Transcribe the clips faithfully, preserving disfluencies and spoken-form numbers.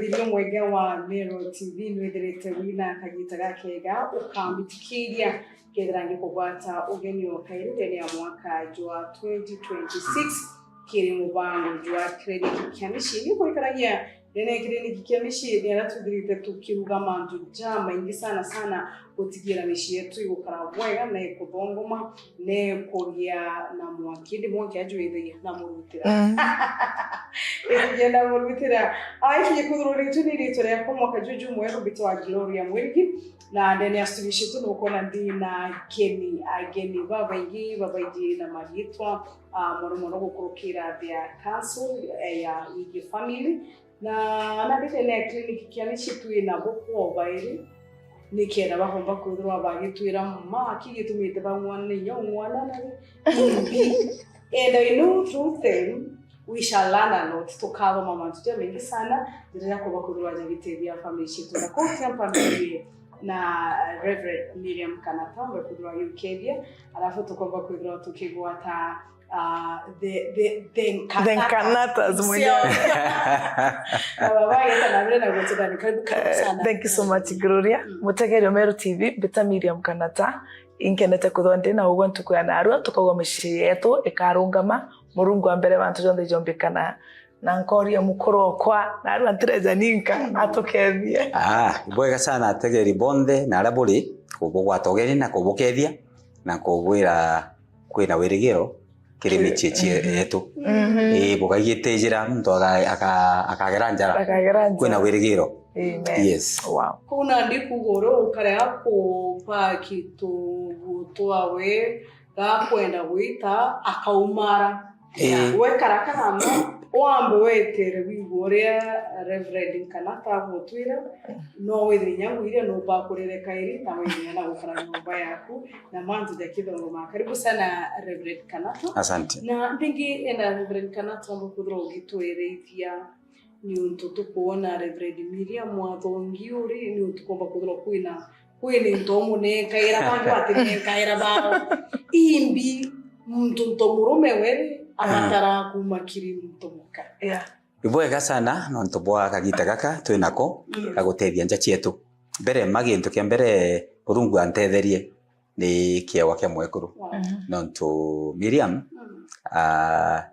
Thirio mwega wa Meru T V, nwithirite wina kagita gakega ukambitikiria kethira ngikugwata ugeni o kairi ndene ya mwaka jwa twenty twenty-six kiri mubango jwa Clinic kia Micii. Ni kurikanagia ndene ya Clinic kia Micii ni aria twithirite tukiruga mantu jamaingi sana sana gutigira micii yetu igukara bwega na ikuthongoma ne kugia na mwanki, ndi mwanki ajwithagia na murutira. Mm. Ikugia na murutira. Aikinya kwithirwa ritu ni ritu riakwa mwaka juju mweru, mbitwa Gloria Mwirigi, na ndene ya studio citu nukwona ndi na ageni, ageni babaingi, babaingi na mariitwa, ah, mono mono gukurukira their council, eh, ya Igi family. Na, na ndene ya clinic kia Micii twi nabo kwa bairi, nikenda bakomba kwithirwa bagitwira ma ki gitumite bang'wana inya ung'wana na ri imbi. And I know through them we shall learn a lot. Tukathoma mantu jamaingi sana, njira ya kuba kwithirwa jagitethia family citu. Na kuu Tampa na Reverend Miriam Kanata, mbe kwithirwa yukethia, alafu tukomba kwithirwa tukigwata ah, the, the, the Nkanata. The Nkanatas himself mwenyewe. Na baba ageta na mbere na gutethania. Karibu, karibu sana. Eh, thank you so much, Gloria. Mm. Mutegeri wa Meru T V, mbita Miriam Kanata. Inkenete kwithirwa ndi na ugwe ntuku ya narua, tukauga micii yetu ikarungama, Murungu wa mbere bantu jonthe jombikana. Na nkoria mukuru okwa, narua ntireja ninka, mm, atukethie. Ah, ibwega sana ategeri bonthe, na aria buri, kubugwata ugeni na kubukethia, na kubwira kwina wirigiro kiri micii cie-, yetu. Mhm. Ii, bukagitijira, muntu aga-, aga-, akagera njara. Akagera njara. Kwina wirigiro. Amen. Yes. Wow. Kuu nandi kuuga uria ukarea kupaki tuguo twawe, gakwenda gwita, akaumara. Ii. Wekara karama, wambe wetere wigua uria Reverend Nkanata agutwira, no withire inya ngwire numba kurire kairi, na withire na gukara nyomba yaku, na mantu ja kithongoma. Karibu sana, Reverend Kanata. Asante. Na mbingi enda Reverend Kanata omba kwithirwa ugitwerithia niuntu tukwona Reverend Miriam athongi uri, niuntu komba kwithirwa kwina, kwina into umunenkaira, bangi batinenkaira bao. Imbi muntu nto murume we ri abatara kuma kiri muntu muka. Yeah. Ibwega sana nontu bwa kagita gaka twinako, mm, ga gutethia nja cietu. Mbere ma gintu kia mbere, Murungu antetherie ni kiewa kia mwekuru. Wow. Mhm. Nontu Miriam, mm, ah,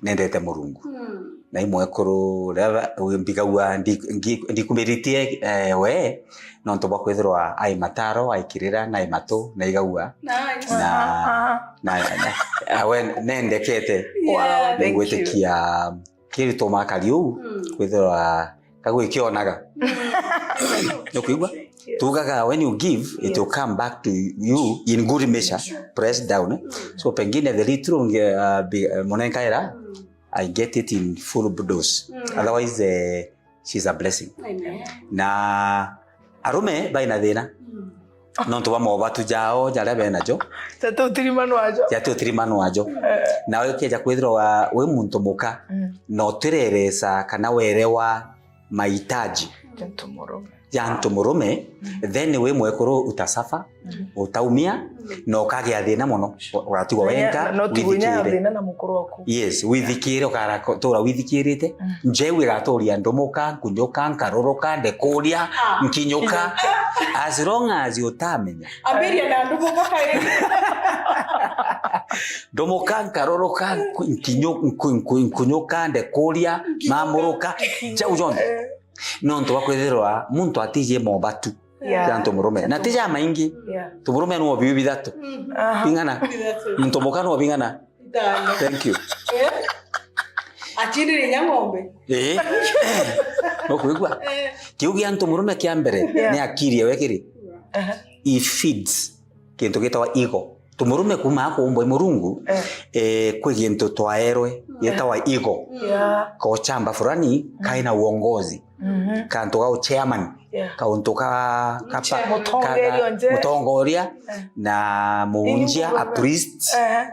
nendete Murungu. Mm. Na i mwekuru, riria mbigagua ndi-, ngi-, ndikumiritie, eh, we, nontu bwa kwithirwa ai mataro, aikirira, na ai matu, na igagua. Nice. Na, aha, na, na, ah, we nendekete. Yeah. Wow, thank you. Ningwitikia kiri tuma kari uu, mm, kwithirwa kagwikionaga. Mm. Nukwigua? Yes. Tugaga, when you give, it will, yes, come back to you in good measure, sure, pressed down, eh? Mm. So pengine the little, uh, bi-, uh, munenkaira, mm, I get it in full dose. Mm. Otherwise, eh, she's a blessing. Amen. Na arume baina thina. Mm. Nontu bwa mobatu jao jaria benajo. Jati utirima nwajo. Jati utirima nwajo. Eh. Na ukeja kwithirwa wi muntu muka, mm, na utireresa kana werewa mahitaji ja ntu murume, ja ntu murume, mm, then wi mwekuru utasafa, mm, utaumia, mm, na ukagia thina mono. Ugatigwa wenka, na no tugunya withikire thina na mukuru waku. Yes, withikire, ukara ko-, tura withikirite. Mm. Njeu igaturia ndumuka, nkunyuka, nkaruruka, ndekuria, ah, nkinyuka. As long as utamenya. Ambiria na ndumuka kairi. Ndumuka, nkaruruka, nku-, nkinyu-, nku-, nku-, nkunyuka, ndekuria, nkinyuka, mamuruka, nkinyuka, jau jonthe. Eh. Nontu bwa kwithirwa muntu atiji mobatu, yeah, ja ntu murume. Na ti ja maingi. Yeah. Ntu murume no biu bithatu. Mm. Aha. Bing'ana? Bithatu. Ntu muka no bing'ana? Ithano. Thank you. Eh? Achindire inya ng'ombe. Eh. No kwigua? Eh. Kiu gia ntu murume kia mbere, yeah, ni akiri ewe kiri. Aha. He feeds kintu gitagwa ego. Tumurume kuma akuumbwa i Murungu, eh, eh, kwi gintu twaerwe, mm, gitagwa ego. Yeah. Ka uchamba fulani, mm, kaina uongozi. Mhm. Kantu ga uchairman. Yeah. Kauntu ka, ka pa-, mutongeria, ka, onje, mutongoria, eh, na muunjia, a priest. Eh.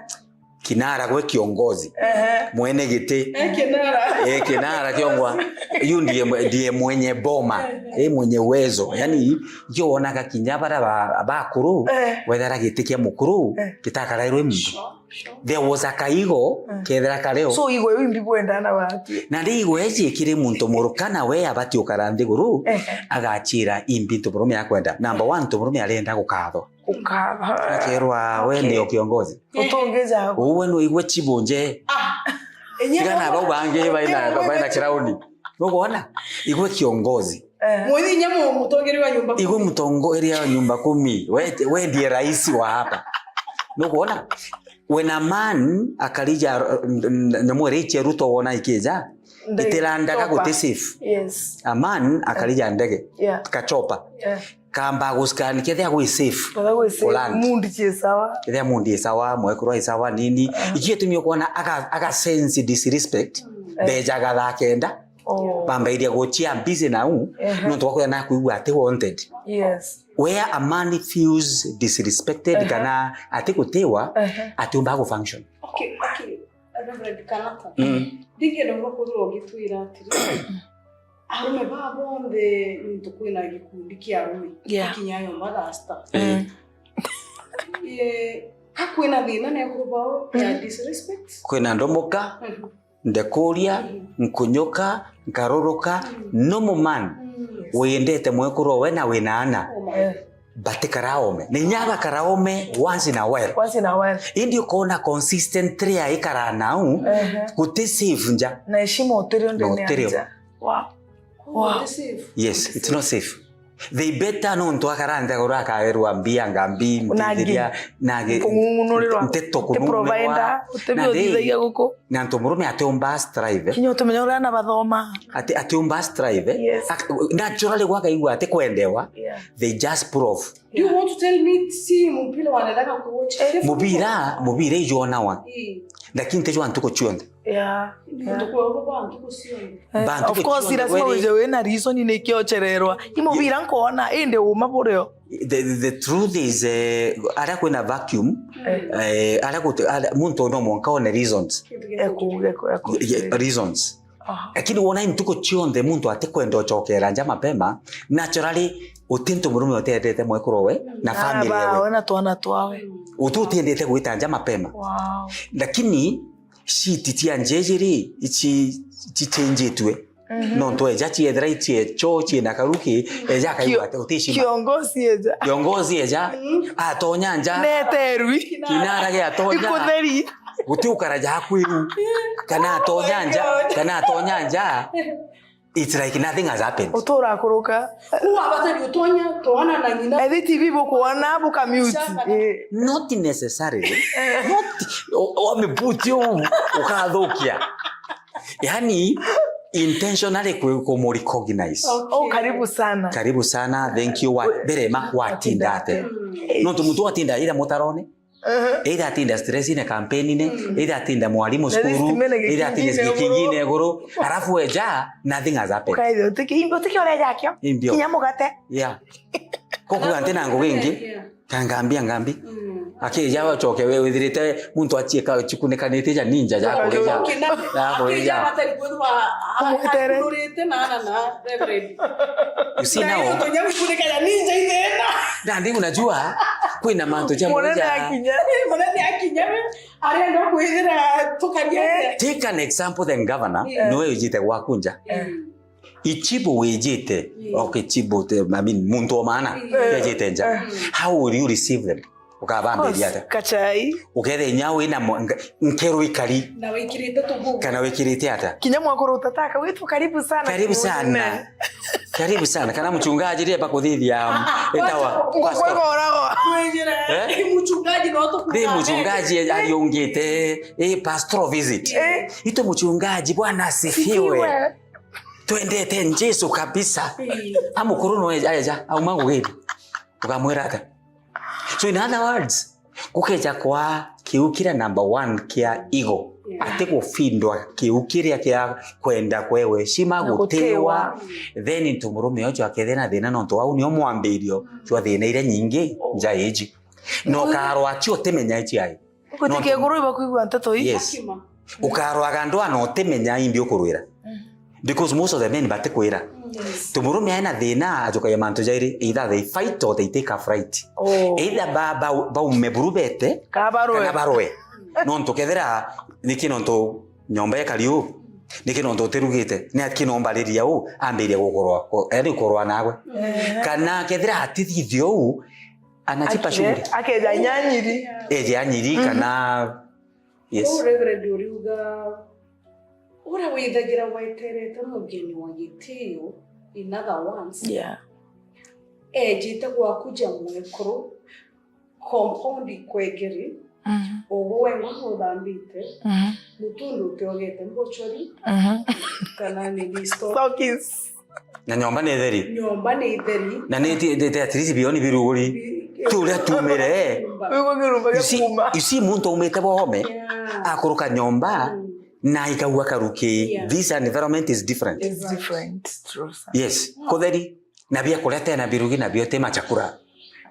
Kinara gwe kiongozi. Ehe. Mwene giti. Eh, kinara. Eh, kinara kiongwa. Yu ndiye mwe-, ndiye mwenye boma. Ehe. Eh, mwenye uwezo. Yani, ndio wonaga kinya bara ba-, bakuru, eh, wethera giti kia mukuru, eh, gitakarairwe muntu. Sure. There was a kaigo, mm, kethira kareo. So, igo iu imbi bwendana bati? Na ndi igo eji kiri muntu murukana we abati ukara nthiguru, ehe, agachira imbi ntu murume akwenda. Number one, ntu murume arenda gukathwa. Gukathwa. Akerwa, "We, okay, ndio kiongozi." Utongeja. Uwe no igwe chibu nje. Ah. Tigana bau bangi baina, baina kirauni. Nukwona? Igwe kiongozi. Eh. Mwenye inya mu-, mutongeria wa nyumba kumi. Igwe mutongeria wa nyumba kumi. We, we ndiye rais wa hapa. Nukwona? When a man akarija, n-, n-, nyamu iria ichia Ruto wona ikija, itirandaga guti safe. Yes. A man akarija ndege. Yeah. Kachopa. Yeah. Kamba guscan kethia gwi safe. Kethia gwi safe. Kuland. Mood chi sawa. Kethia mood i sawa, mwekuru i sawa, nini. Ah. Iki gitumi ukwona aga, aga sense disrespect. Mm. Bejaga thaa kenda. Oh. Bambairia guchia busy nau, ehe, nontu bwa kwithira nakwigua ati wanted. Yes. Where a man feels disrespected, ehe, kana ati gutiwa, ehe, atiumba gu function. Okay, okay. Reverend Kanata. Mm. Ndingienda gwa kwithirwa ugitwira atiri, arume baa bonthe, nontu kwina gikundi kia arume, yeah, kinya yomba rasta. Eh. Mm. Eh, ka kwina thina na ekuru bao ya, mm, disrespect? Kwina ndomoka. Mhm. Ndekuria, mhm, nkunyuka, nkaruruka, mm, normal man, mm, yes, wendete mwekuru we na wina ana, oh my, eh, batikara ome. Ni nya bakara ome once in a while. Once in a while. Indi ukona consistently aikara nau, ehe, guti safe nja. Na heshima utirio ndene ya nja. Wow. Wow. Yes, it's not safe. They better nontu akara nthiguru akaerwa mbia ngambi, mutithiria, nagi, nagi, kung'ung'unurirwa, nteto, uti kung'ung'unurirwa, provider, uti na bio ndi, thithagia guku. Na ntu murume atiumba strive. Kinya utimenya uria ana bathoma. Ati, atiumba strive. Yes. Ak-, naturally gwakaigua ati kwendewa. Yeah. They just prove. Do you want to tell me si mupira wanataka kuwatch? Eh. Mubira, mubira ijonawa. Ii. Lakini tejwa ntuku cionthe. Yeah. Ntuku cionthe. Eh, bantu of course, lazima wije wina reason nikio ochererwa. I mubira nkoona, indi uma burio. The, the truth is, eh, aria kwina vacuum, eh, aria guti-, aria, muntu no mwanka one reasons. Eku, eku, eku. Ye-, reasons. Aha. Lakini wona ntuku cionthe muntu atikwenda uchokera nja mapema, naturally, uti ntu murume utiendete mwekuru we na family yawe. Aba, we na twana twawe. Uti utiendete gwita nja mapema. Wow. Lakini, shiti cia njejiri ici cichenjitue. Mhm. Nontu eja ciethira ichiecho, ciina karuki, eja akaigua ati utishima. Kiongozi eja. Kiongozi eja, mm, atonya nja. Neterwi. Kinara gia atonya. Ikutheri. Guti ukara ja kwiru. Kana atonya nja, oh my God, kana atonya nja. It's like nothing has happened. Utura kuruka. Kuwa abatari utonya, twana na ng'ina. Ethi T V bukwona, buka mute. Eh. Not necessarily. Not, o-, o-, wamebuti u-, ukathukia. Yani, intentionally ku-, kumu recognize. Okay. Oh, karibu sana. Karibu sana, thank you. Wa-, mbere ma, watinda ate. Mm. Nontu muntu watinda ira mutarone. Aha. Either atinda stress-ine campaign-ine, mm, either atinda mwalimu cukuru, either atinda kingine iguru, alafu eja, nothing has happened. Ukaithira utiki-, imbi utiki ureja akio. Imbio. Kinya mugate. Yeah. Kokuga nti na ngugi ingi, yeah, kangambia ngambi. Mm. Akija acoke we withirite muntu achieka chikunikanite ja ninja ja kurija. Okay, na, ja kurija. Akija batari kwithirwa a-, a-, akururite na ana na Reverend. You see now? Tonya gukunika ja ninja ithena. Na ndi unajua, kwina mantu ja munene mwija akinya. Munene akinya we, arenda kwithira tukaria. Eh. Take an example, the governor, yeah, niwe ujite gwaku nja. Mm. Ichibu wijite, yeah, okay, chibu te, I mean, muntu wa maana, yeah, ejite nja. Mm. How will you receive them? Ukabambiria ata? Kachai. Ukethira inya wina mo-, nka-, nkero ikari. Na wikirite tugugu. Kana wikirite ata? Kinya mwakuru utataka, witu karibu sana. Karibu sana. Karibu sana. Kana mchungaji rie bakuthithia, um, ah, etawa pastor. Kwega oragwa. Kwejera. Eh? Mchungaji no tukuga. Ndi mchungaji ariongite, eh, pastoral visit. Eh. Ito mchungaji, Bwana asifiwe. Asifiwe. Twendete Jesu kabisa. Eh. Amukuru no eja, eja, auma ngugini. Ukamwira ata? So in other words, gukeja kwa kiu kiria number one kia ego, yeah, ati gufindwa kiu kiria kia kwenda kwewe heshima, na gutiwa, gutiwa, then ntu murume ucio akethira na thina, nontu wau nio mwambirio jwa thina iria nyingi nja iji. Na ukarwa acio utimenya ici ai. Gutikia kuru ibakwigua nteto ii. Yes. Akima. Ukarwaga ndwaa na utimenya imbi ukurwira. Mm. Because most of the men batikwira. Yes. Tumurume aina thina ajukagia mantu jairi, either they fight or they take a flight. Oh. Either ba, ba, baume burubete, kana barwe. Kana barwe. Nontu kethira, niki nontu nyomba ikari uu? Niki nontu utirugite? Ni aki nombariria uu, ambiria gukorwa, ku-, yani gukorwa nagwe. Eh. Kana kethira atithithia uu, anachipa shughuli. Akeja nyanyiri. Eje anyiri, mhm, kana, yes. Uu Reverend uriuga, uria withagira weterete mugeni wa gitio, in other words, yeah, ejite gwaku ja mwekuru, compound ikwegeri, mhm, ugu wengwa nuthambite, mhm, mutundu utiogete mbochori, mhm, kana ni listo. Stockings. Na nyomba ni theri. Nyomba ni theri. Na ni ti, ti, ti at least bioni biruguri. Bi-, ti uria tumire, eh. Nyomba. Wigwa kirumba. You see, kia kuuma. You see muntu aumite Boome, yeah, akuruka nyomba, mm, na ikagua karuki. Yeah. This environment is different. It's different, true, sir. Yes, kutheri. Na biakuria tena birugi nabio ti machakura.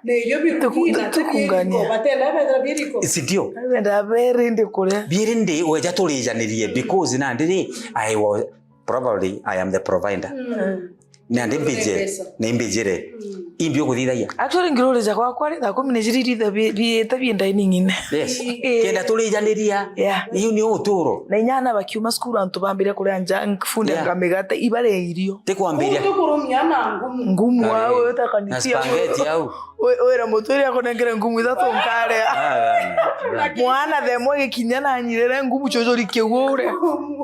Na irio birugi. Tuku-, na ti tukungania. Biriko, batenda bethira biriko. Si ndio? Benda beri ndi kuria. Biri ndi, weja turijanirie, mm, because nandi ri, I was, probably I am the provider. Mm. Nandi mbijire, pesa. Ni mbijire. Mm. Imbi ukuthithagia. Actually, ngirurija gwakwa ri, thaa kumi na ijiri iritha bi-, biite bi dining-ine. Yes. Eh. Kenda turijaniria. Yeah. Iu ni uturo. Na inyana bakiuma cukuru, antu bambire kuria junk food, yeah, anga migate, ibare irio. Ti kwambiria. Utukurumia na ngumu. Ngumu. Kare. Au, utakanithia. Na spaghetti au. We-, wira mutu uria akunengere ngumu ithatu nkaria. Ah, ah, ah. Mwana themo gikinya na nyirire ngumu, cucuri kiuure.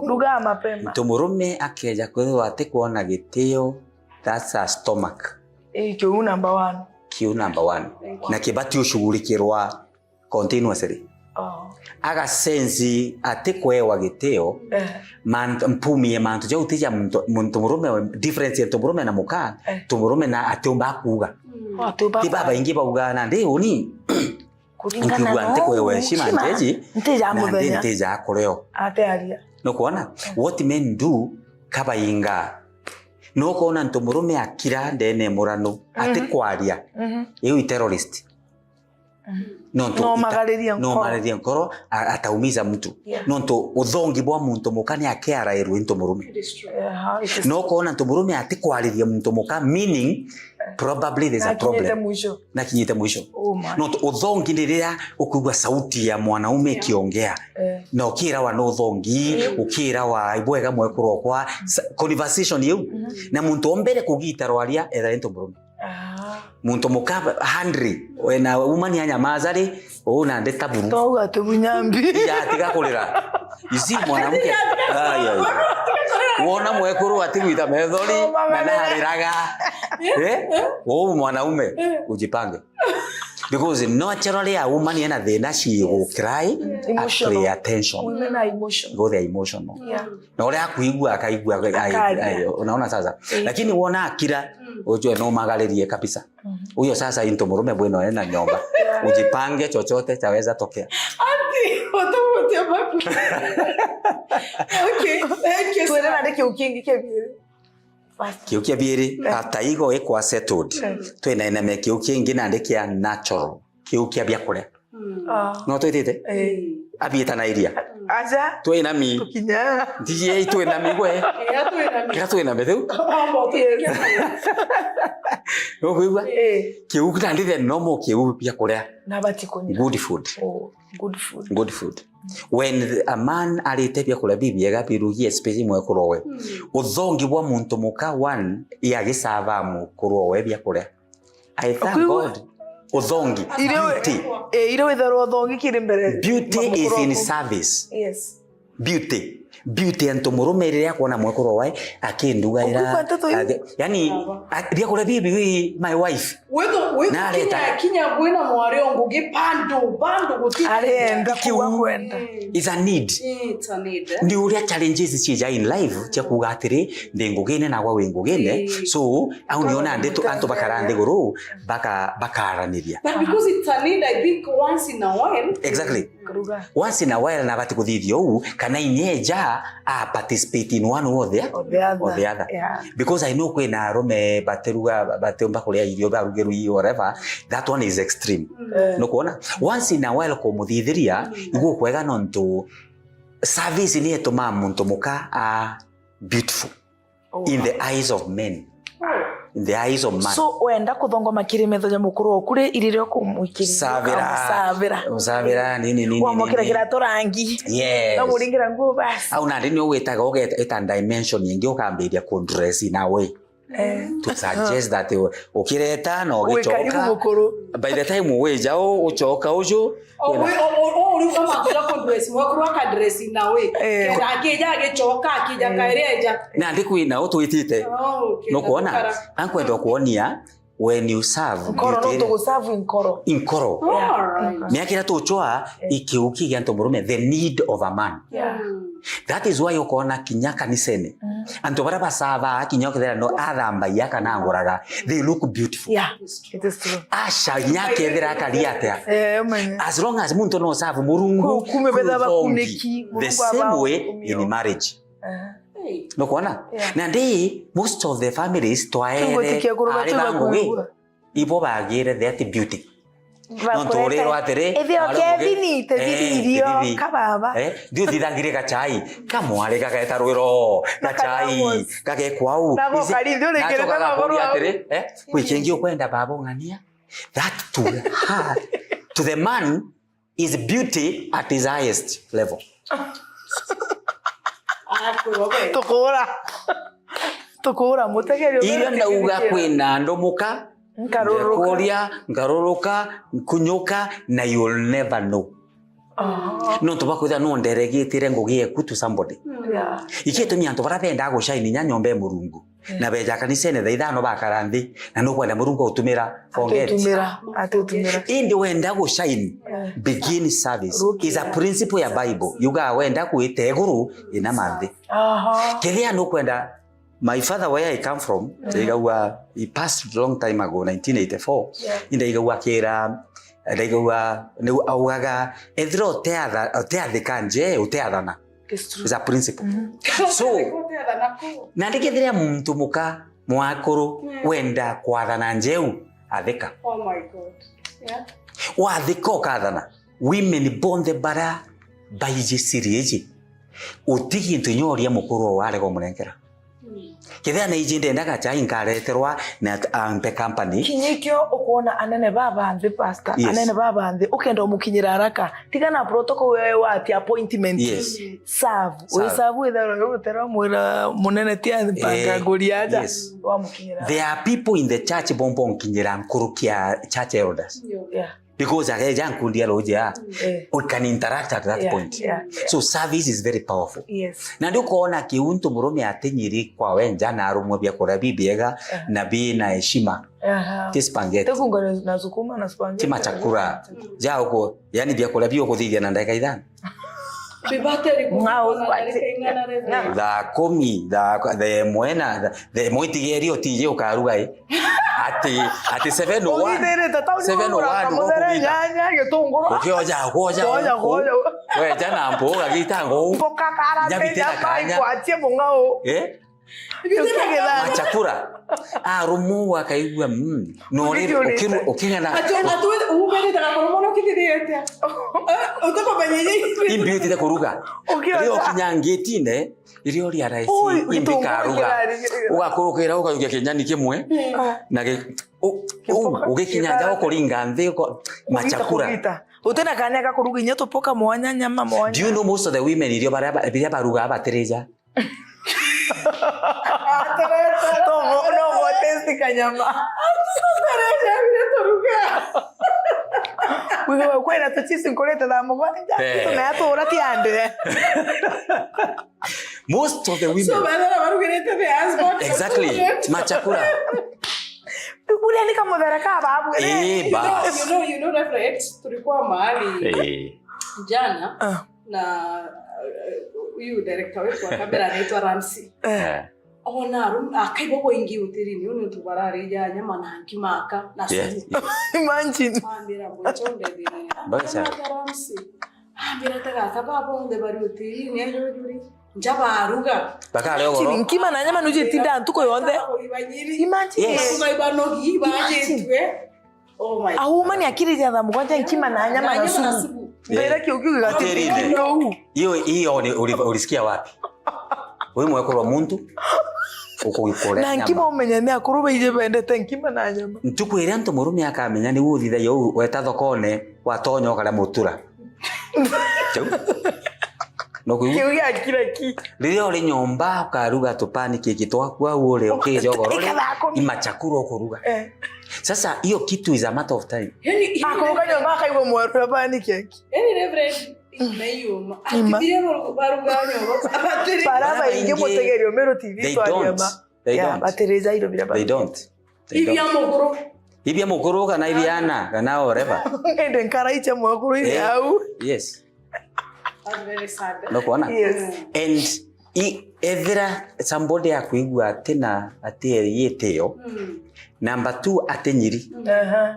Ruga mapema. Muntu murume akeja kwithirwa atikwona gitio, that's a stomach. Eh, kiu number one. Kiu number one. Thank you. Na kibati ushughulikirwa continuously. Oh. Agasensi atikwewa gitio, eh, mantu, mpumie mantu jau ti ja muntu, muntu murume, difference ya muntu murume na muka, eh, muntu murume na atiumba kuuga. Mm. Oh, atiumba. Ti babaingi bauga nandi uni. Kuringana. Nkiuga na ntikwewa uu, heshima, heshima, nteji, nteja nandi muthenya. Nteja kureo. Atearia. Nukwona? Mm. What men do, kabainga. Nukwona muntu murume akira ndene murano, mhm, atikwaria. Mhm. Iu i terrorist. Mhm. Nontu no ita-, magaririe no nkoro. Magaririe nkoro, a-, ataumiza mtu. Yeah. Nontu uthongi bwa muntu muka ni akerairwe into murume. It is true. Yeah, it is. No kona ntu murume atikwariria muntu muka, meaning, eh, probably there's a problem. Nakinyite mwisho. Nakinyite mwisho. Oh my. Nontu uthongi ni riria ukuigua sauti ya mwanaume, yeah, ikiongea. Eh. Na ukirawa ni uthongi, mm, ukirawa, "Ibwega mwekuru okwa." Sa-, conversation iu. Mhm. Na muntu ombere kugita rwaria, ethira into murume. Ah. Muntu muka handri, wena umani anyamaza ri, uu nandi taburu. Twauga tubunyambi. Iya, tiga kurira. You see, mwanamke. Ai, ai. Wona mwekuru atigwita methori, oh, mama, na nariraga. Eh? Uu mwanaume, ujipange. Because naturally, a woman ena thina, she will cry, mm, emotional. Pay attention. Women are emotional. Because they are emotional. Yeah. Na uria akuigua, akaigua, ai, akaria, ai, unaona sasa. Eh. Lakini wona akira, mm, ujue no magaririe kabisa. Mhm. Huyo sasa into murume bwino ena nyomba. Yeah. Ujipange, chochote chaweza tokea. Ati, watu wote wapi? Okay, thank you, sir. Twende na kiu kingi kia biiri. First. Kiu kia biiri, yeah, after igo ikwa settled. Mm. Twina enemy kiu kingi nandi kia natural. Kiu kia biakuria. Mm. Ah. No twitite? Eh. Abieta na iria. Aja. Twinami. Tukinya. Ndiji ei twinami gwe. Eh, twinami. Kira twinami riu. Yes. Nukwigua? Eh. Kiu nandi the normal kiu biakuria. Na bati kunyira. Good food. Oh, good food. Good food. When the, a man arite biakuria bibiega birugi, especially mwekuru we, mm, uthongi bwa muntu muka, one, i agisava mukuru we biakuria. I thank God. Uthongi. Beauty. Eh, irio witharwa uthongi kiri mbere. Beauty is in service. Yes. Beauty. Beauty ya ntu murume riria akwona mwekuru wae akindugaira. Ukwigua nteto iu? Ake-, yani, a-, biakuria bibi, my wife. Witho, witho. Nareta. Kinya, kinya kwina mwari o ngugi, bando, bando guti. Arenda, kiu kuga kwenda. Mm. It's a need. Mm, it's a need, eh? Ni uria challenges cija in life, cia kuga atiri, ndi ngugine nagwa wi ngugine. Mm. So, au niona ndeto antu bakara nthiguru, baka-, bakaraniria. But because it's a need, I think once in a while. Exactly. Kuruga. Once in a while nabati kuthithia uu, kana inyeja a participate in one or the, or the other. Or the other. Yeah. Because I know kwina arume batiruga, batiumba kuria irio barugirwe whatever, that one is extreme. Mm. Eh. Nukwona? Once in a while kumuthithiria, mm, igukwega nontu service ni itumaa muntu muka a beautiful. Oh, in the eyes of men. Oh. in the eyes of man. So, wenda kuthongoma kiri metho ja mukuru oku ri, iri rio kumwikiria, savira. Ukamusavira. Usavira, nini, nini, wamwikira nini. Kiratu rangi. Yes. Na muringira nguo basi. Au nandi ni ugwitaga ugeta dimension ingi ukambiria kundress in a way. Eh. To suggest that u-, ukireta na wikari ugicoka. Mukuru. By the time wija u-, ucoka uju, o, kwina wi-, o, o, o, riu amambira kundress, mwekuru akadress in a way. Eh. Kenda akija agicoka, akija, eh, kairi eja. Nandi kwina utwitite. Oh, okay. Nukwona? Nukara. Ankwenda kuonia when you serve, nkoro, no tuguserve nkoro. Nkoro. Yeah. All right. Miaka iria tucwaa, eh, ikiu kigia antu murume, the need of a man. Yeah. Mm. That is why ukona kinya kanisene, mm, antu baria basavaa kinya ukethira no athambagia kana anguraga, they look beautiful. Yeah, it is true. Asha kinya akethira akari atia. Eh, manya. As long as muntu no serve Murungu, ku-, kume betha bakuniki, the Murungu same way abakumio. In marriage. Aha. Nukwona? Yeah. Na ndi, most of the families twaere ari bangugi, ibo bagire the beauty. Nontu urirwa atiri, ithio ari bangugi, kethini, te, eh, thithi irio, thithi. Kababa. Eh, ndio thithagire gachai, kamwari gageta rwiro, na gachai, karamuzi. Gagekwau. Na gokari, ndio ringire na magoro gakuria au. Atiri, eh, kwi kingi ukwenda baba ung'ania? That to her, to the man, is beauty at his highest level. Tukura. Tukura, mutegeri. Iria ndauga kwina andu muka, nkaruruka. Nkuria, nkaruruka, nkunyuka, na you will never know. Ah. Nontu bwa kwithira no nderegitire ngugi eku to somebody. Yeah. Ikitumi antu baria bendaa gushine nya nyomba e Murungu. Na beja kanisene thaa ithano bakara nthi, na nukwenda Murungu autumira, forget. Atutumira, atutumira. Indi wenda gushine, yeah, begin service. Rukia. Is a principle ya Bible. Yuga wenda kwita iguru, inama nthi. Aha. Kethia nukwenda, my father, where I come from, mm, ndaigagua, he passed long time ago, nineteen eighty-four. Yeah. Indaigagua akira, ndaigagua, ni augaga, ethira uteatha-, uteathika nje, uteathana. It's true. It's a principle. Mm-hmm. So, na ndikethira muntu muka, mwakuru, mm, wenda kwathana njeu, athika. Oh my God. Yeah. Wathika ukathana. Women bonthe bara baiji siri iji. Uti gintu inya uria mukuru o warega umunenkera. Mm. Kethira na iji ndendaga chai nkareterwa na ampe company. Kinya ikio ukwona anene baba nthi, pastor, yes, anene baba nthi, ukenda umukinyira haraka. Tiga na protocol wewe wati appointment. Yes. Serve. Serve. Uiserve withe rutera mwira munene ti athi panga, eh, nguri aja, yes, wamukinyira. There are people in the church bombo nkinyira nkurukia church elders. Yeah. Because ageja nkundia ruji a, eh, we can interact at that, yeah, point. Yeah, yeah. So service is very powerful. Yes. Na ndio ukoona kiu ntu murume atinyiri kwa wenja na arumwe biakuria bibiega, eh, na bina heshima. Aha. Ti spaghetti. Tekunga na, na sukuma na spaghetti. Ti machakura. Ja uko, yani biakuria bi ukuthithia na ndagika ithano. Bibateri. Ng'ao, thaa kumi, thaa, thaa imwe na, thaa, thaa imwe itigeri utiji ukaruga i. Ati, ati seven oh one. Uthithirite tauni seven oh one ugura kamuthere, ukuthitha. Nyanya, gitunguru. Ukioja, ukioja, ukoja, uku. Ukoja. Weja na mboga gita ngo. Mboka, karate, nyama, nyama, kanya. Ikwatie mung'ao. Eh? Machakura. Arumu akaigua, mm. No ri, ukiru-, uking'ana. Ati ona tu umerite gakoro mono kithithite. Eh, utuko menye. Imbi utite kuruga. Ukioja. Rio kinya ngitine, irio ria raisi, ui, imbi karuga. Ugakurukira, ukayukia kinyani kimwe, mm, na gi-, u-, u-, ugikinya nja ukuringa nthi, uko-, machakura. Kugita, kugita. Utina kanya ga kuruga inya tupoka mwanya, nyama mwanya. Do you know most of the women irio baria ba-, biria baruga batirija? No, no, testi kanyama. Wiwe kwera tu chisi nkurite thaa mugwanja, eh, tu na tura ti ande. Most of the women. So, bana barugirite the husband. Exactly. Machakura. Uria ni kamuthera ka babu. Eh, bas. You know, you know, you know, Reverend, tulikuwa mahali, eh, jana. Ah. Na, eh, huyu director wetu wa kamera anaitwa Ramsey. Eh. Eh. Ona arum-, akaigua baingi hotelini, uni untu bararija nyama na nkima aka, na, yeah, supu. Imagine. Ambira, "Mbocho ndethirira." Mbocho. Ambira, "Ramsey." Ambira, "Tagaka baba onthe bari hotelini, ejo juri. Nja baruga." Bakare ugoro. Imagine, nkima na nyama nujitinda ntuku yonthe. Imagine. Yes. Bakuga ibanogi, imagine, bajitwe. Oh my God. Auma ni akiri ja thaa mugwanja, nkima na nyama na supu. Mbere kiu kiu gigati. Hotelini. Iyo, iyo uli-, uli-, ulisikia wapi? Wi mwekuru wa muntu. Ukugikurira. Na nkima nyama. Umenya ni akuru baiji bendete nkima na nyama. Ntuku iria antu murume akamenya ni uthithagia uu, weta thokone, watonya ukaria mutura. Kiu. No kuigua? Kiu gia kira ki. Riria uri nyomba, ukaruga tu pancake twaku au uri, ukija ugoro ri, ikathaa kumi. Ni machakura ukuruga. Eh. Sasa, hiyo kitu is a matter of time. Yani, akuruga nyomba akaigua mweru ya pancake. Yani, Reverend, ima yuma. Ima. Ati biria baru-, baruga nyomba, batiri. Bara baingi, baingi mutegerio Meru T V they twaria don't. Ma. They yeah, don't. Batiri jairo biria. They don't. They ibia don't. Mukuru. Ibia mukuru kana ibia ana, kana whatever. Ende nkara icha mukuru ile. Eh, au. Yes. That's very sad. No kuona? Yes. And i-, ethira somebody akwigua ati na, ati eri gitio, mm, number two, ati nyiri. Aha.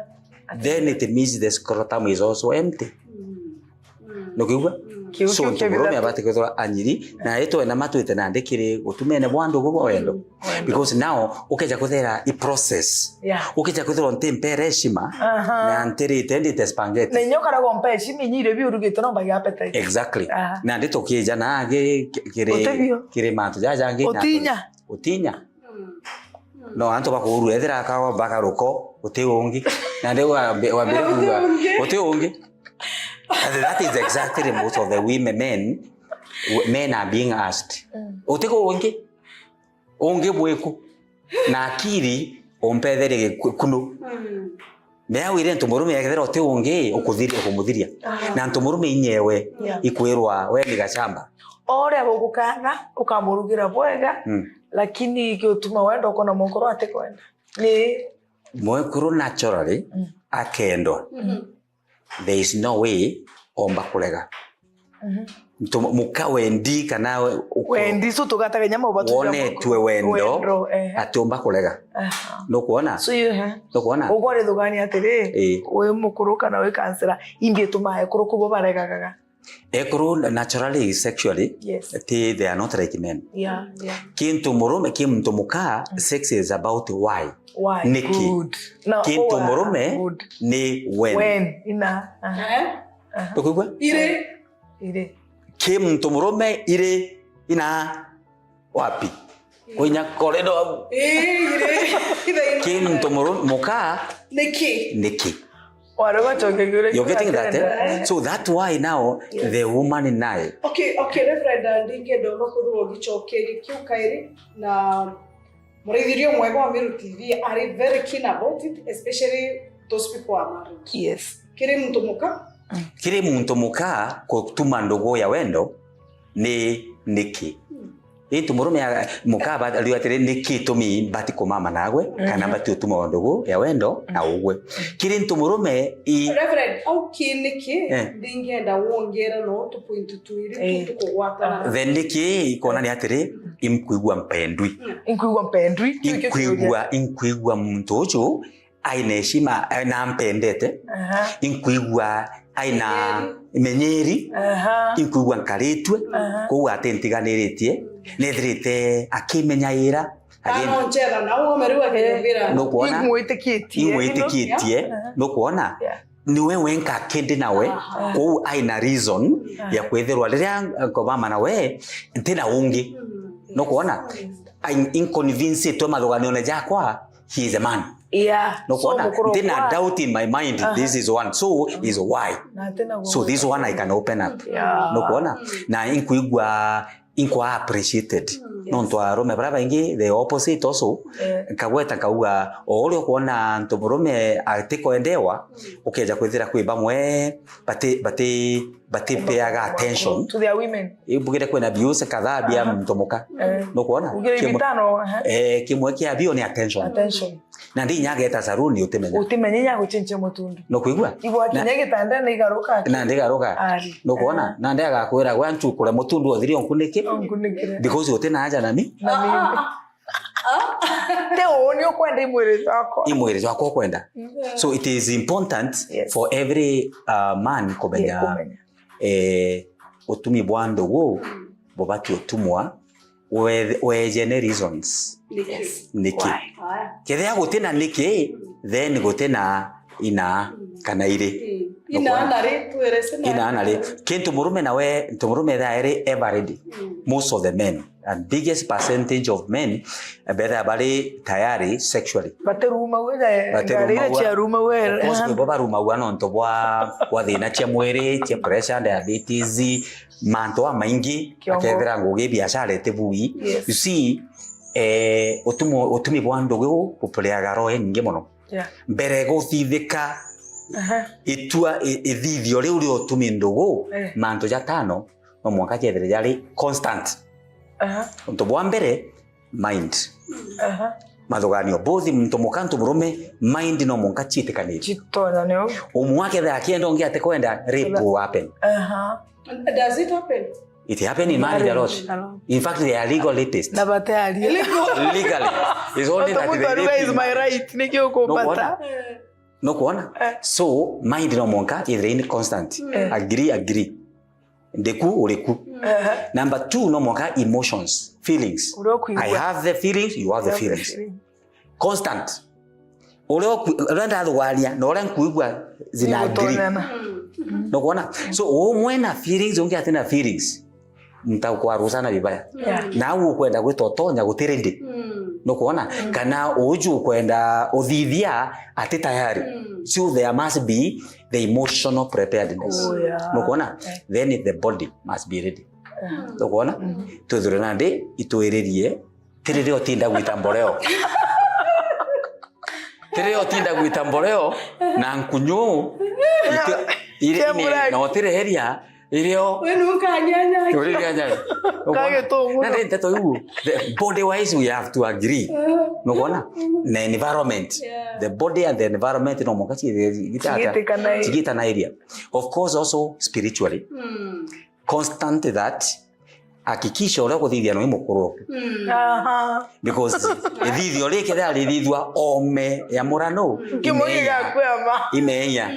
Then it means the scrotum is also empty. Mm. Mm. Nukwigua? Mm. Kiu, so, kiu ntu murume abati kwithirwa anyiri, na itwe na matwite nandi kiri utumene bwa ndugu bwa wendo. Mm. Wendo. Because now, ukeja kwithira i process. Yeah. Ukeja kwithirwa nti mpere heshima, aha, na ntirite ndite spaghetti. Na inya ukaraga umpe heshima, inya irio biu urugite no mbagia appetite. Exactly. Aha. Nandi tukija na gi-, ki-, kiri, utibio, kiri mantu jaja angi na utinya. Utinya. Mm. Mm. No, antu bakurua, ethira akawa bagaruko, uti ungi. Nandi wa-, wambire kuuga, uti ungi. Uti ungi. And that is exactly most of the women, men, w-, men are being asked. Mm. Uti ungi. Ungi mwiku. Na akiri, umpetherie giku-, kunu. Mm. Mea wire ntu murume ekethira uti ungi, ukuthiria, ukumuthiria. Aha. Na ntu murume inyewe, yeah, ikwirwa, we ni gachamba. O uria bugukana, ukamurugira bwega, mm, lakini giutuma wenda ukona mukuru atikwenda. Ni mwekuru naturally, mm, akendwa. Mhm. There is no way omba kurega. Mhm. Ntu-, muka wendi kana we-, uko-, wendi, so tugataga nyama ubatu wonetwe wendo, wendo, ehe, atiumba kurega. Aha. Nukwona? So you, eh, nukwona? Ugore thugani atiri, eh, wi mukuru kana wi kansela, imbi tumae kuru kubo baregagaga. Ekuru naturally, sexually, yes, ti, they are not like men. Yeah, yeah. Kintu murume, ki muntu muka, mm, sex is about why. Why? Niki? Good. No, kintu oh, murume, good, ni when. When? Ina. Aha. Eh? Aha. Tukwigua? Iri. Iri. Ki muntu murume iri ina wapi? Kunya corridor au. Iri. Ki muntu muru-, muka. Niki? Niki? Wari bacoke kiuria. You're getting that, eh? Eh. So that's why now, yes, the woman naye. Okay, okay, Reverend, ndingenda uga kurwo gicokeria kiu kairi na Muraithiria mwega wa Meru T V are very keen about it, especially those people are married. Yes. Kiri muntu muka? Mm. Kiri muntu muka gutuma ndugu ya wendo ni niki? Mm. Itu murume ya-, muka ba-, riu atiri, niki itumi mbati kumama nagwe, kana, mhm, mbati utuma ndugu ya wendo na ugwe? Kiri ntu murume i- Reverend, au ki niki? Eh. Ndingenda wongera no tu point twiri, eh, tu tukugwatana. Then niki ikonania atiri, inkwigua mpendwi. Mm. Inkwigua mpendwi. Kiu kio kiuria. Inkwigua, inkwigua muntu uju aina heshima, aina ampendete. Aha. Inkwigua aina menyeri. Menyeri. Aha. Inkwigua nkaritue. Aha. Kou atintiganiritie. Nethirite akimenyaira. Again. Kana onchera, na uo meru akiyumira. Nukwona? Imwitikitie. Imwitikitie. Aha. Nukwona? Yeah. Niwe wenka akindi nawe, aha, kou aina reason, aha, ya kwithirwa riria, eh, nkomama nawe, ntina ungi. Mm. Nukwona? Yes. Ai, inconvincitwe mathuganione jakwa, he is a man. Yeah. Nukwona? So, mukuru ntina wakwa. Doubt in my mind, aha, this is one. So, is why. Na ntina. So, this one I can open up. Yeah. Nukwona? Mm. Na inkwigua inkwa appreciated. Mm, yes. Nontu arume baria baingi, the opposite also. Eh. Nkagweta nkauga, o uria ukwona antu murume atikwendewa, mm, ukeja kwithira kwi bamwe bati-, bati-, batipeaga attention. To their women. Imbugire kwina views kadhaa bia, aha, muntu muka. Eh. Nukwona? Ugire kimwe, ibitano, aha, eh, kimwe kia bio ni attention. Attention. Na ndi inya ageta saruni utimenya. Utimenya inya aguchinchia mutundu. Nukwigua? Igwa kinya gitandene igaruka. Na ndigaruka. Ari. Nukwona? Eh. Na ndi agakwira, gwe nchukure mutundu uthiri unkunike. Unkunikire. Because utina aja na mi. Na mimi. Te uuni ukwenda imwiri jwakwa. Imwiri jwakwa ukwenda. Yeah. So it is important, yes, for every, uh, man kumenya, yeah, kumenya, eh, utumi bwa ndugu, mm, bubati utumwa, we-, wejene reasons. Niki? Yes. Niki? Why? Why? Kethira gutina niki, mm, then gutina ina, mm, kana iri. Mm. Ina ana ri, twirese na ina ana ri. Kintu murume nawe, ntu murume thaa iri ever ready. Mm. Most of the men, and biggest percentage of men, betha bari tayari sexually. Batirumagua, eh, Batirumagua. Ngari iria ciarumagua, Of course, eh. Nibo barumagua nontu bwa, bwa thina cia mwiri, cia pressure, diabetes, mantu amaingi, Kiongo. Akethira ngugi biashara itibui. Yes. You see, eh, utumo-, utumi bwa ndugu bupureaga roho inyingi mono. Yeah. Mbere guthithika, Aha. itua, i-, ithithio riu ria utumi ndugu, Eh. mantu jatano, no mwanka jethire jari constant. Aha. Untu bwa mbere, mind. Aha. Mathuganio, both muntu muka, ntu murume, mind no mwanka ciitikaniri. Citonyane u. Umwe akethira akienda, ungi atikwenda, rape Ela- will happen. Aha. Does it happen? It happen in marriage a lot. Marriage a lot. In fact, they are legal rapists. Na batearia. Legally. It's only that they rape you. Is my right. Niki ukumbata? No kuona? Eh. So, mind no mwanka, ithire in constant. Eh. Agree, agree. Ndiku, uriku. Eh. Number two, no mwanka emotions, feelings. Uria ukuigua. I have the feelings, you have the feelings. Constant. Uria uku-, uria ndathugania na uria nkuigua zina agree. Nigutonyana. Nukwona? So, umwe na feelings, ungi atina feelings. Mtakuaruzana vibaya. Yeah. Na au ukwenda gwita utonya gutiri ndi. Mm. Nukwona? Mm. Kana uju ukwenda uthithia ati tayari. Mm. So there must be the emotional preparedness. Oh, yeah. Nukwona? Eh. Then the body must be ready. Yeah. Nukwona? Mm. Twithire nandi itwiririe Tiriria utinda gwita mboreo. Tiriria utinda gwita mboreo na nkunyu. Iti-, iri-, ine, na utireheria irio. We nukanyanya. Uriria nyanya. Ka gitunguru. Na ndi nteto iu, the body wise we have to agree. Uh-huh. Nukwona? Na environment. Yeah. The body and the environment no mwanka ci-, cigita-, Cigitikana. Cigitanairia. Of course also spiritually. Mm. Constant that, hakikisha uria ukuthithia no imukuru. Mm. Aha. Because ithithio ri kethira rithithua ome ya murano, Mm. Kimo imeenya, gigakwama. Imeenya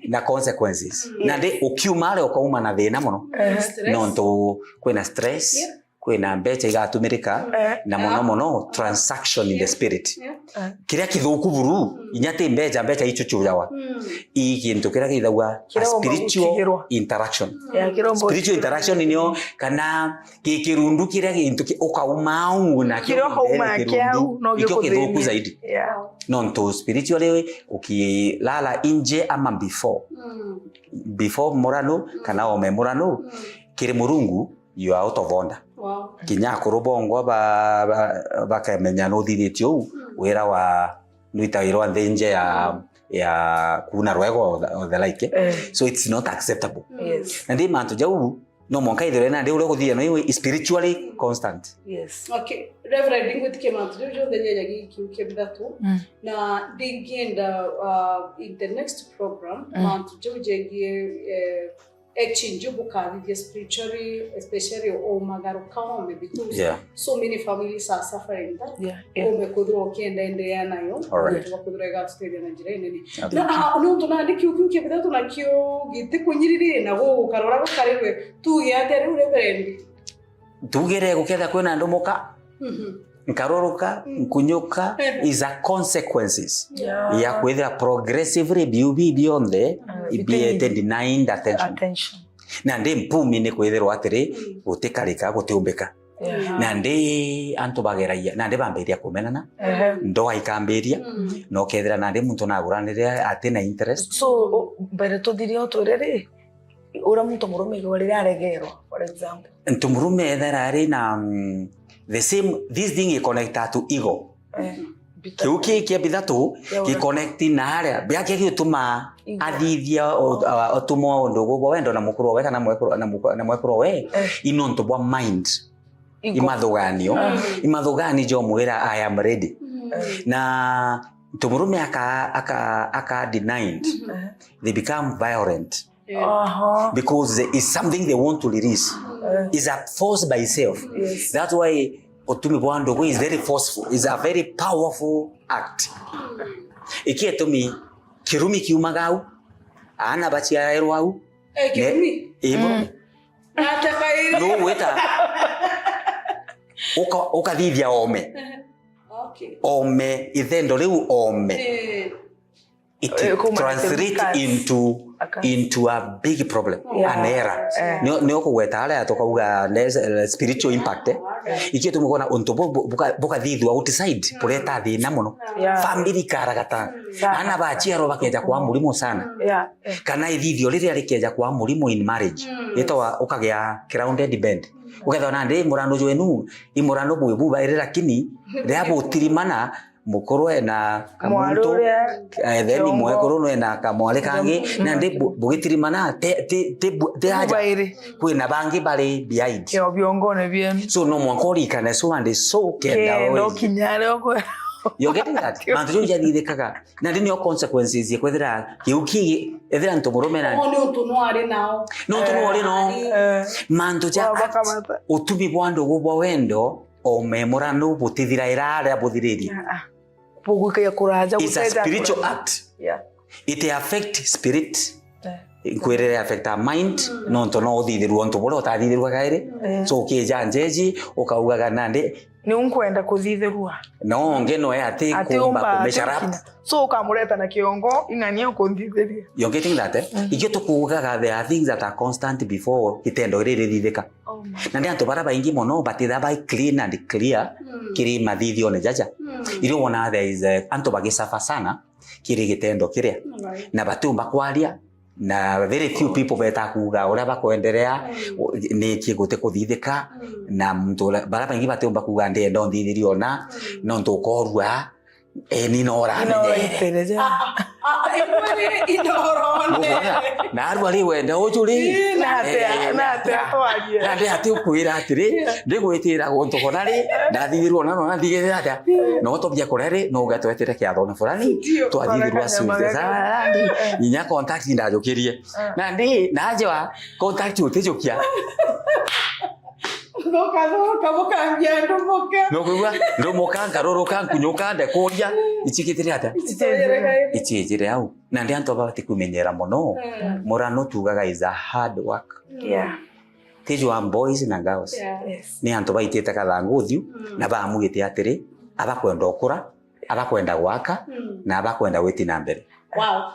na consequences. Mm. Na ndi ukiuma ari ukauma na thina mono. Eh. Stress. Nontu kwina stress, Yeah. kwina mbeca igatumirika, Eh. na mono Ah. mono transaction in the Yeah. spirit. Yeah. Eh. Kiria kithuku buru, Mm. inya ti mbeca, mbeca ichuchujawa. Mm. I gintu kiria githagwa a Kiria umba spiritual gutigirwa. Interaction. Yeah, kiria umba Spiritual gutigirwa. Interaction nio kana ki-, kirundu kiria gintu ki-, ukauma au na Kiria ukauma kirundu, kiau, no ikio gikuthinia. Kithuku zaidi. Yeah. Nontu spiritually ukilala inje ama before. Mm. Before murano, Mm. kana ome murano, Mm. kiri Murungu, you are out of order. Wow. Kinya akuru bongwa ba-, ba-, bakamenya nuthithitie uu, Mm. wira wa, nwita wira wa nthi nje ya, Mm. ya kuuna rwego or the, or the like, eh? Eh. So it's not acceptable. Mm. Yes. Na ndi mantu jau, no mwanka ithirwe nandi uria ukuthithia no iwe spiritually Mm. constant. Yes. Okay, Reverend, ngwitikia mantu jau jonthe nyanya giki kia bithatu. Mm. Na ndingienda, uh, in the next program, Mm. mantu jau jegie, eh, exchange bukathithia spiritually, especially umagaruka ome, because Yeah. so many families are suffering that. Yeah, yeah. Ome kuthirwa ukienda endelea nayo, Alright. Nontu bwa kuthirwa igatutethia na njira inene. Absolutely. Na, ah, nontu nandi kiu kiu kia bithatu nakio gitikunyiriri na gugukara uria gukarirwe, tuge atia riu, Reverend? Tugire guketha kwina andu muka, Mhm. nkaruruka, Mm. nkunyuka, Eh. is a consequences Yeah. ya kwithira progressively biu bi bionthe Mm. ibiete denied attention. Attention. Na ndi mpumi ni kwithirwa atiri, Mm. gutikarika, gutiumbika. Yeah. Na ndi antu bageragia, na ndi bambiria kumenana, Ehe. ndoa ikambiria, Mm. na ukethira na ndi muntu naguranire atina interest. So, o-, mbere tuthirie utwire ri, uria muntu murume igwa riria aregerwa, for example. Ntu murume ethera ari na, mm, the same, this thing i connected to ego. Eh, bita- Kiu ki kia bithatu, Yeah, gi connect na aria. Bia kia giutuma Ego. athithia o-, a-, utumwa undu ugu bwa wendo na mukuru we kana mwekuru, na muku-, na mwekuru we, Eh. i nontu bwa mind. Ego. Imathuganio. Mm. Imathuganio jo mwira, "I am ready." Mm. Eh. Na ntu murume aka, aka, aka denied, Mm-hmm. Eh. they become violent. Yeah. Aha. Because it's something they want to release. Eh. It's a force by itself. Yes. That's why utumi bwa ndugu is very forceful. It's a very powerful act. Iki itumi kirumi kiumaga au, aana baciarairwo au. Eh, kirumi? Ne-, imo. Mm. Natakaire. No gwita. Uka-, ukathithia ome. Okay. Ome, ithendo riu ome. Eh. It Eh, kuma translate katika into Aka- into a big problem, yeah, an error. Eh. Nio, nio kugweta aria tukauga ne-, eh, spiritual impact, eh. Eh. Ikio tumukona untu bu-, bu-, buka-, bukathithua outside, mm, bureta thina muno. Yeah. Family ikaragata. Sana. Ana baciarwa bakeja kwa murimo sana. Yeah. Eh. Kana ithithio riria rikeja kwa murimo in marriage. Mm. Itawa ukagia grounded bed. Mm. Ukethwa nandi murano jwenu, i murano bwi bubairi, lakini riria butirimana, mukuru ena kamuntu, mwaru uria, eh, then kiongo, mwekuru no ena kamwari kangi, mm, na ndi bu-, bugitirimana, te, te, te bu-, te aja. Bubairi. Kwina bangi bari behind. Kio biongone bienu. So no mwanka urikane, so and so kenda. Kenda oi. Ukinya aria ukwe-, you're getting that? Mantu jau jathithikaga. Na ndi nio consequences ya kwithira kiu ki, ethira ntu murume na. Oh, ni untu no ari nao. No untu no ari nao. Eh. Mantu ja, wa act, bakamata. Utumi bwa ndugu bwa wendo, o memurano butithiraira aria buthiririe. Ah, ah. Bugwikagia kuraja. It's a guteja spiritual kuraja. Act. Yeah. It affect spirit. Eh. Nkwirire affect a mind, mm, nontu no uthithirua untu buria utathithirua kairi. Eh. So ukija njeji, ukaugaga nandi. Ni unkwenda kuthithirua. No, nge no e ati. Ati kumba umba ati kumesharap. Ukinya. So ukamureta na kiongo, ing'ania ukunthithiria. You're getting that, eh? Mm. Ikio tukuugaga, there are things that are constant before kitendo giri rithithika. Oh my. Na ndi antu bara baingi mono batitha bai clean and clear, mm, kiri mathithione jaja. Mm. Irio wona there is, eh, antu bagisuffer sana kiri gitendo kiria. Right. Na batiumba kwaria, na very few people beta kuuga uria bakwenderea, mm, u-, niki guti kuthithika, mm, na muntu uria, bara baingi batiumba kuuga ndienda unthithirie ona, mm, nontu ukorua. Eh, ni nora. Ni nora itereja. Ah, ah, ah, imwe ni inora one. Nukwona? Na arua ri wenda uju ri. Ii, na atia, eh, na atia twarie. Na ndi ati ukwira atiri, yeah, ndigwitira guntu kona ri, ndathithirwa na nona ndigirira atia. Yeah. No tobia kuria ri, no ugatwetire kiathone fulani. Ndio. Twathithirwa. Twana kanyama gaka. Inya contact ndajukirie. Ah. Na ndi, naje wa contact utijukia. Thuka, thuka, bukambia ndumuka. Nukwigua? Ndumuka, nkaruruka, nkunyuka, ndekuria. Ichikitire atia? Ichijire au. Na ndi antu aba batikumenyera mono. Mm. Murano tugaga is a hard work. Yeah. Tijwa boys na girls. Yeah. Yes. Ni antu baitite kathangu uthiu, mm, na bamwite atiri, abakwenda ukura, abakwenda gwaka, mm, na abakwenda gwiti na mbere. Wow.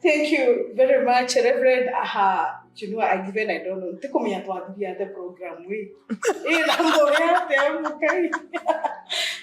Thank you very much, Reverend. Aha, you know, I, even I don't know. Ntikumenya twathiria the program we. Eh, na mboya te mukai.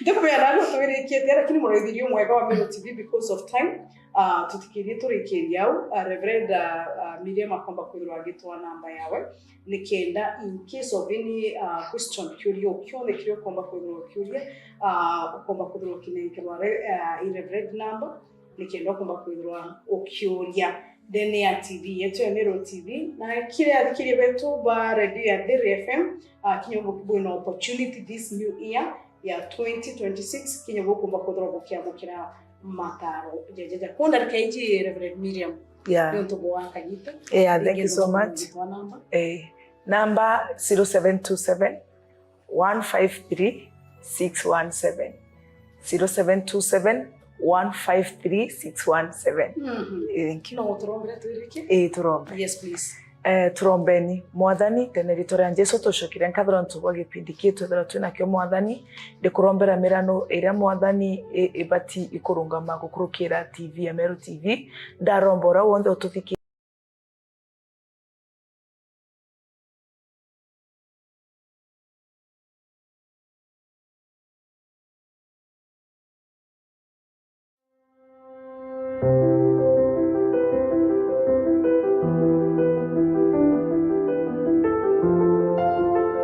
Ntikumenya nani utwirikitie, lakini muraithirio mwega wa Meru T V because of time. Ah, tutikirie turikiria au. Ah, Reverend, ah, ah, Miriam akomba kwithirwa agitwa namba yawe. Nikenda, in case of any, ah, question, kiuria o kionthe kiria ukomba kwithirwa ukiuria, ah, ukomba kwithirwa ukinenkerwa re-, ah, i Reverend namba. Nikenda ukomba kwithirwa ukiuria ndene ya T V yetu ya Meru T V, na kiri athikiria betu ba radio ya Thiri F M, ah, kinya bu-, bwina opportunity this new year ya twenty twenty-six, kinya bukumba kwithirwa bukiamukira mataro jajaja. Kwa ndarika iji, Reverend Miriam, yeah, nontu bwa kagita. Yeah, thank you so much. Namba. Eh, namba zero seven two seven, one five three, six one seven. Zero seven two seven, one five three, six one seven. Mhm. Thank you. No uturombere twirike? Ii, turombe. Yes, please. Eh, turombeni. Mwathani, tene ritwa ria Jesu tucokire nkathira nontu bwa gipindi kitu ethira twinakio, Mwathani. Ndikurombera mirano iria, Mwathani, i-, ibati ikurungama gukurukira T V ya Meru T V. Ndaromba uria wonthe ututhikirie